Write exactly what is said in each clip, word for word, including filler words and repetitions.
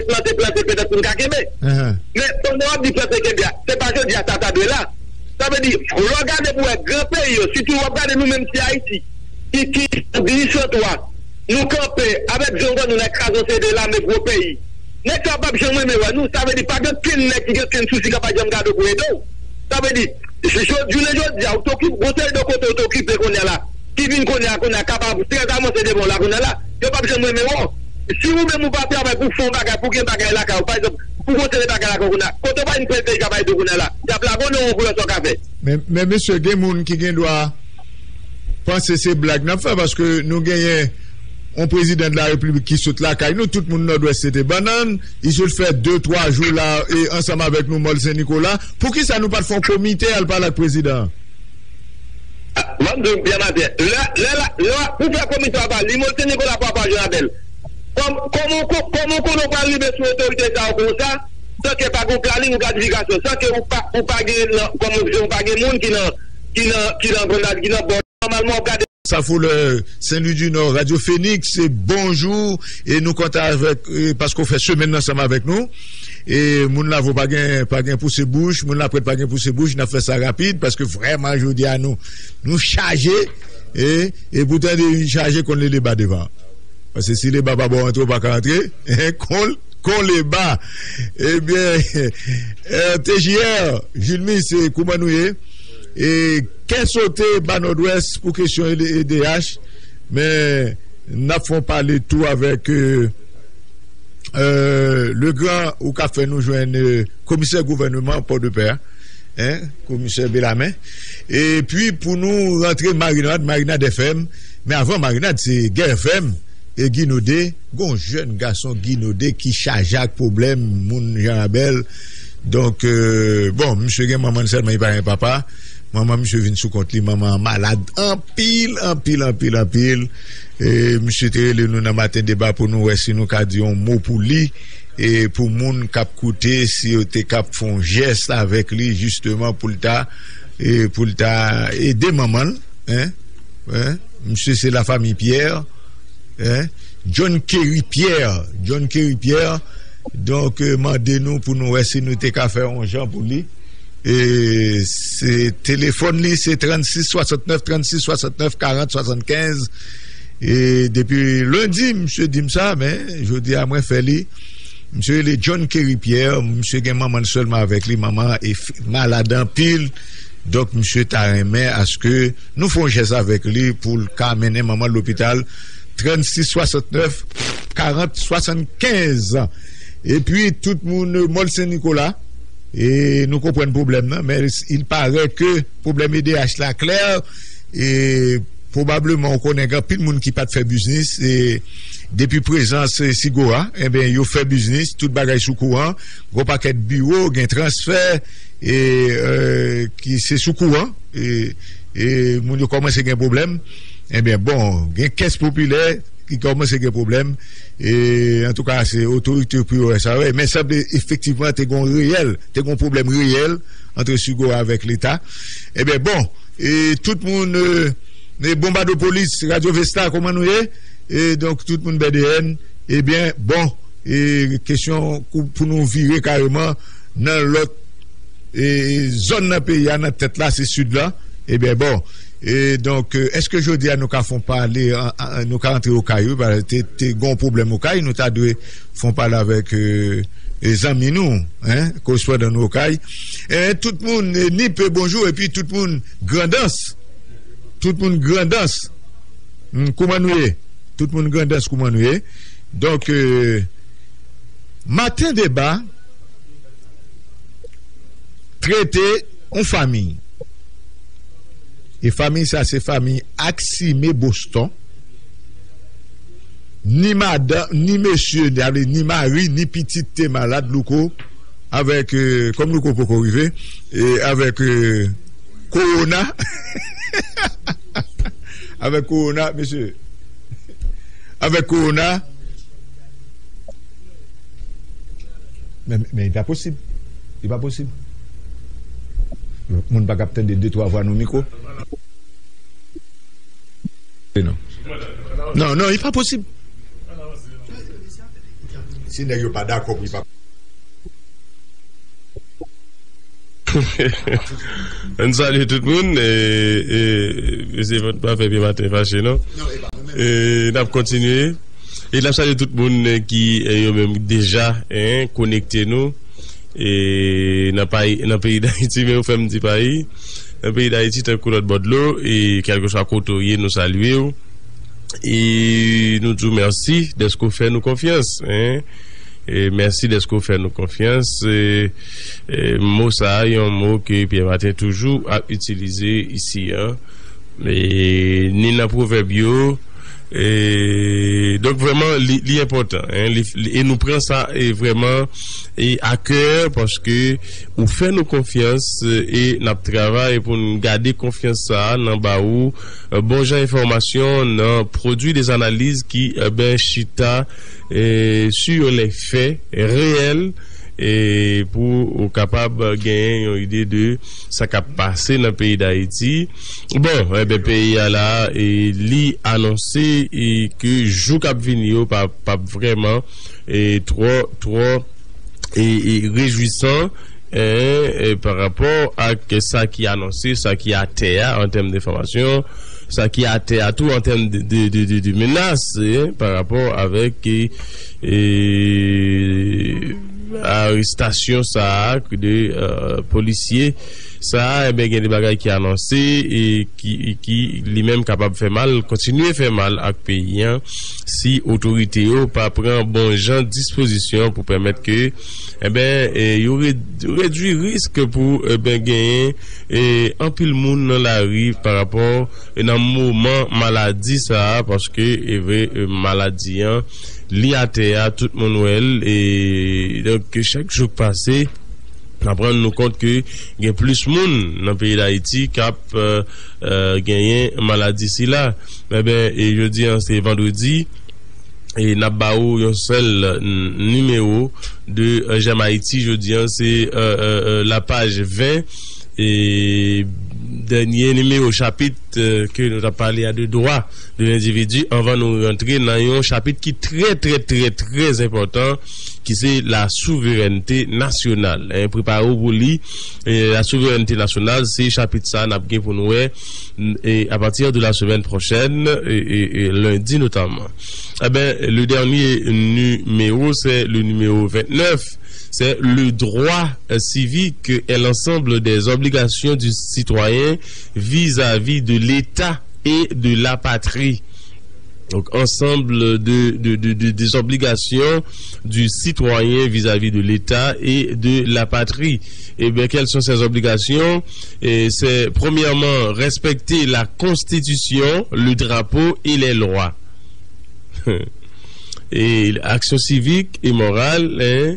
plante, plante, petèt pou n ka kenbe. Men pandan w ap di plante kenbe a, se pa jodi a sa ta dwe la. Sa vle di, lè w gade pou wè gran peyi yo, sitou w ap gade nou menm ti Ayiti, ki, ki an dizuit san twa, nou kanpe avèk zong an nou nan kraze yon seri de lame gwo peyi. Nèg sa yo p ap janm renmen wè nou. Sa vle di, pa gen kenn nèg ki gen kenn sousi k ap janm gade w pou ede w. Sa vle di, si jodi, jounen jodi a, ou t okipe, gon seri de kote ou t okipe kounye a la, ki vin kounye a, kounye a, kapab trè avanse devan w la kounye a la, yo p ap janm renmen wè w. Si ou menm ou pa travay pou w fè yon bagay, pou w gen bagay lakay ou, pa egzanp, pou w gon seri de bagay lakay ou kounye a, kote w pa vin prete travay tou kounye a la, y ap lage w nan yon koulè sa w ka fè. Men, men mesye, gen moun ki gen dwa panse se blag n ap fè, paske nou genyen yon prezidan de la repiblik ki sot lakay nou, tout moun Nòdwès se te bannann, li sot fè de, twa jou la, e ansanm avèk nou, Mòl Sen Nikola. Poukisa nou pa t fè yon komite al pale ak prezidan an? Ban m di w byen maten. Lè, lè, la, lè, pou fè komite a pale, li Mòl Sen Nikola pou al jwenn avè l. Kòm, kòman w ko-, kòman w konnen w pral rive sou otorite sa yo konsa, san ke pa gen planning ou planifikasyon, san ke ou pa, ou pa gen nan, kòm ou di, ou pa gen moun ki nan, ki nan, ki nan, ki nan bò. Nòmalman, w ap gade. Sa fou lè Sen Lwi di Nò, Radyo Fenix, se bonjou, e nou kontan avèk, e, paske w fè semèn nan ansanm avèk nou. E moun Lavo pa gen, pa gen pouse bouch, moun Laprèt pa gen pouse bouch, n ap fè sa rapid, paske vrèman, jodi a, nou, nou chaje, e, e poutan, de chaje konn lele ba devan. Paske si leba pa ba w antre, w pa ka antre. Kon, kon leba. Ebyen, eh, T J R, Julmi, se kouman nou ye? E kè sote ba Nòdwès pou kesyon E D H. Men, n ap fè yon pale tou avèk, eh, eh, Legrand, ou ka fè nou jwenn, eh, komisè gouvènman Pòdepè a, en, komisè Belamen. Epi pou nou rantre Marinad, Marinad F M. Men avan Marinad, se Gè F M. E Guy Nodé, gon jèn gason Guy Nodé ki chaje ak pwoblèm moun Jan Rabèl. Donk, eh, bon, misye gen manman l sèlman, li pa gen papa. Manman misye vin sou kont li, manman an malad anpil, anpil, anpil, anpil. E misye te rele nou nan Maten Deba pou nou wè si nou ka di yon mo pou li. E pou moun k ap koute, si yo te ka fè yon jès avèk li, jisteman, pou l ta, e pou l ta ede manman l, en, en, misye se lafanmi Pierre, en, John Kerry Pierre, John Kerry Pierre, donk, eh, mande nou pou nou wè si nou te ka fè yon jan pou li. E se telefòn li, se trannsis swasantnèf, trannsis swasantnèf, karant swasannkenz. E depi lendi, misye di m sa, men jodi a mwen fè li. Misye rele John Kerry Pierre, misye gen manman l sèlman avèk li, manman an e f-, malad anpil. Donk, misye ta renmen aske nou fè yon jès avèk li pou l ka mennen manman l lopital, trannsis swasantnèf, karant swasannkenz. Epi, tout moun, eh, Mòl Sen Nikola, e nou konprann pwoblèm nan, men il paraît que pwoblèm E D H la klè, e pwobableman ou konnen gen anpil moun ki pa t fè biznis, e depi prezans, eh, Sigora, enben, yo fè biznis, tout bagay sou kouran, gwo pakèt biwo, gen transfè, e, eh, ki se sou kouran, e, e moun yo kòmanse gen pwoblèm. Ebyen, bon, gen kès popilè ki kòmanse gen pwoblèm. E, antouka, se otorite yo pou yo wè sa, wè. Men sanble efektivman te gon reyèl, te gon pwoblèm reyèl ant Sigora avèk Leta. Ebyen, bon, e tout moun, e, e Bonbadopolis, Radyo Vesta, kòman nou ye? E donk, tout moun B D N, ebyen, bon, e kesyon pou, pou nou vire kareman nan lòt e zòn nan peyi a, nan tèt la, se sid la. Ebyen, bon. E donk, e, èske jodi a nou ka fè yon pale, an, an, nou ka antre Okay, wi, paske te, te gon pwoblèm Okay, nou ta dwe fè yon pale avèk, e, e zanmi nou, en, korespondan nou Okay. E tout moun, e, Nip, bonjou, epi tout moun Grandans. Tout moun Grandans. Hmm, kouman nou ye? Tout moun Grandans, kouman nou ye? Donk, e, Maten Deba trete yon fanmi. E fanmi sa, se fanmi Aximé Boston. Ni madanm, ni mesye, ni mari, ni pitit te malad, Louko, avèk, e, kòm Louko poko rive, e avèk, e, kowona. Avèk kowona, mesye. Avèk kowona. Men, men, li pa posib. Li pa posib. Moun pa kap tande de twa vwa nan mikwo. Non. Non, non, li pa posib. Si nèg yo pa dakò pou li pa. Ann salye tout moun. E, e, mesye Vant pa fè pye maten fache, non. E, n ap kontinye. E n ap salye tout moun, e, ki, e, yo menm deja, en, konekte nou. E, nan pay-, nan peyi Dayiti, men yo fè m di pay. Nan peyi Dayiti, tankou lòt bò dlo, e kèlkeswa kote w ye, nou salye w. E nou di w mèsi dèske w fè nou konfyans, en. E mèsi dèske w fè nou konfyans. E, e mo sa a, yon mo ke Pierre Martin toujou ap itilize isi a. E ni nan pwovèb yo. E donk, vrèman, li, li enpòtan, en. Li, li, e nou pran sa, e vrèman, e a kè, paske ou fè nou konfyans, e n ap travay pou n gade konfyans sa a nan ba ou, e, bon jan enfòmasyon, nan pwodui de analiz ki, e ben, chita, e, sur les faits réels, e pou ou kapab genyen yon ide de sa k ap pase nan peyi Dayiti. Bon, e ben, peyi a la, e li anonse, e ke jou k ap vini yo pa, p ap vrèman, e twò, twò, e, e rejwisan, en, e pa rapò ak sa ki anonse, sa ki atè a an tèm de enfòmasyon, sa ki atè a tou an tèm de, de, de, de, de menas, en, pa rapò avèk, e, e, arestasyon sa a de, e, polisye sa a, e ben, gen de bagay ki anonse e ki, e ki li menm kapab fè mal, kontinye fè mal ak peyi a, si otorite yo pa pran bon jan dispozisyon pou pèmèt ke, e ben, e, yo re-, redui risk pou, e ben, genyen, e, anpil moun nan lari pa rapò, e, nan moman maladi sa a, paske, e vre, e, maladi an, li atè a, tout moun wè l, e donk, chak jou k pase, n ap rann nou kont ke gen plis moun nan peyi Dayiti k ap, e, e, genyen maladi sila. Eben, e jodi a, se vandredi, e n ap ba ou yon sèl n-, nimewo de, e, J'aime Haïti. Jodi a, se, e, e, e, la paj ven, e dènye nimewo, chapit, e, ke nou t ap pale a, de droit de l'individu, anvan nou rantre nan yon chapit ki trè, trè, trè, trè enpòtan, ki se la souverènte nasyonal. E, prepare w pou li. E, la souverènte nasyonal, se chapit sa n ap gen pou nou wè, n-, e, à partir de la semaine prochaine, e, e, e lendi notamment. Eben, le dernier numéro, c'est le numéro vingt-neuf, c'est le droit, euh, civique et l'ensemble des obligations du citoyen vis-à-vis de l'État et de la patrie. Donc, ensemble de, de, de, de, des obligations du citoyen vis-à-vis de l'État et de la patrie. Eh bien, quelles sont ces obligations? Et c'est, premièrement, respecter la Constitution, le drapeau et les lois. E aksyon sivik e moral, en,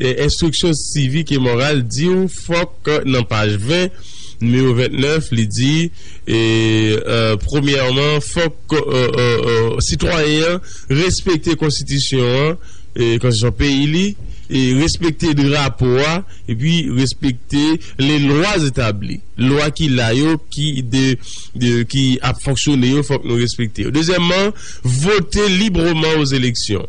e enstriksyon sivik e moral di w fòk nan paj ven, nimewo vennèf, li di, e, e, premyèman, fòk, e, e, e, sitwayen an respekte konstitisyon an, e, konstitisyon peyi li, e respekte drapo a, epi respekte les lois établies. Lwa ki la yo, ki de, de, ki ap fonksyone yo, fòk nou respekte yo. Dezyèmman, voter librement aux élections.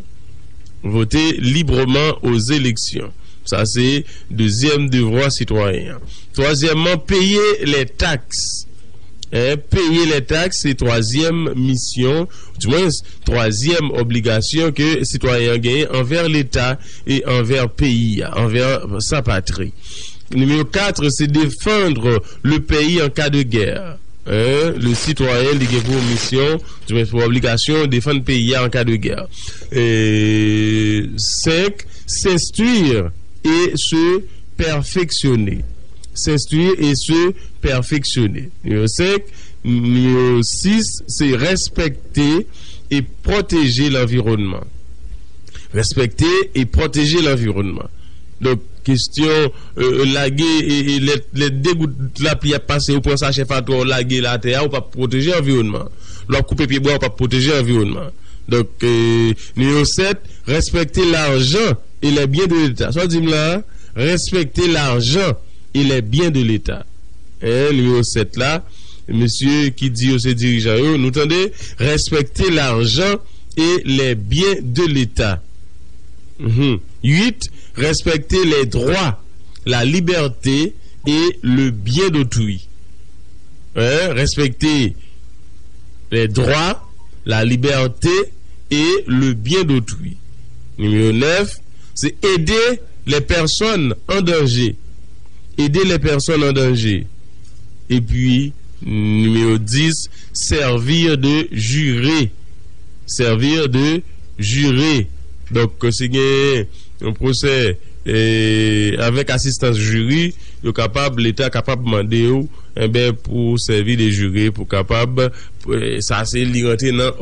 Voter librement aux élections. Sa se dezyèm devwa sitwayen an. Twazyèmman, payer les taxes. Hein, payer les taxes, se twazyèm misyon, di mwens, twazyèm obligasyon ke sitwayen an genyen anvè Leta e anvè peyi a, anvè sa patri. Nimewo kat, se défendre le pays en cas de guerre. Hein, le sitwayen, li gen pou misyon, di mwens pou obligasyon, defann peyi a an ka de gè. E senk, s'instruire et se perfectionner. S'instruire et se perfectionner. Nimewo senk, nimewo sis, se respecter et protéger l'environnement. Respekte e pwoteje lanviwònman. Donk, kesyon, e, e, lage, e, e, lè, lè de gout lapli ap pase, ou pran sachè fatwa, ou lage l atè a, ou p ap pwoteje anviwònman. Lè w ap koupe pyebwa, ou p ap pwoteje anviwònman. Donk, e, nimewo sèt, respecter l'argent et les biens de l'État. Sa w di m la a? Respecter l'argent et les biens de l'État. Hein, nimewo sèt la, mesye ki di yo se dirijan yo, nou tande, respecter l'argent et les biens de l'État. Mhm. Huit, respecter les droits, la liberté et le bien d'autrui. Hein? Respecter les droits, la liberté et le bien d'autrui. Numéro neuf, c'est aider les personnes en danger. Aider les personnes en danger. Et puis, numéro dix, servir de juré. Servir de juré. Donk, si gen yon pwosè, eh, avèk asistans jiri, yo kapab, Leta kapab mande w, enben, pou w sèvi de jiri, pou kapab, eh, sa se li rantre nan